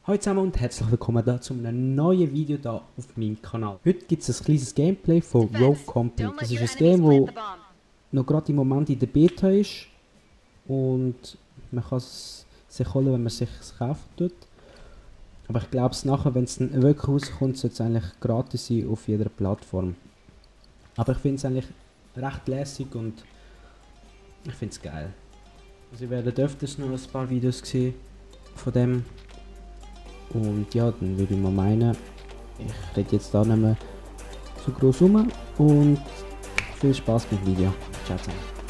Hallo zusammen und herzlich willkommen da zu einem neuen Video da auf meinem Kanal. Heute gibt es ein kleines Gameplay von Rogue Company. Das ist ein Game, das noch gerade im Moment in der Beta ist und man kann es sich holen, wenn man es sich kaufen tut. Aber ich glaube es nachher, wenn es dann wirklich rauskommt, sollte es eigentlich gratis sein auf jeder Plattform. Aber ich finde es eigentlich recht lässig und ich finde es geil. Also ihr werdet öfters noch ein paar Videos sehen von dem. Und ja, dann würde ich mal meinen, ich rede jetzt da nicht mehr so groß rum und viel Spaß mit dem Video. Ciao zusammen.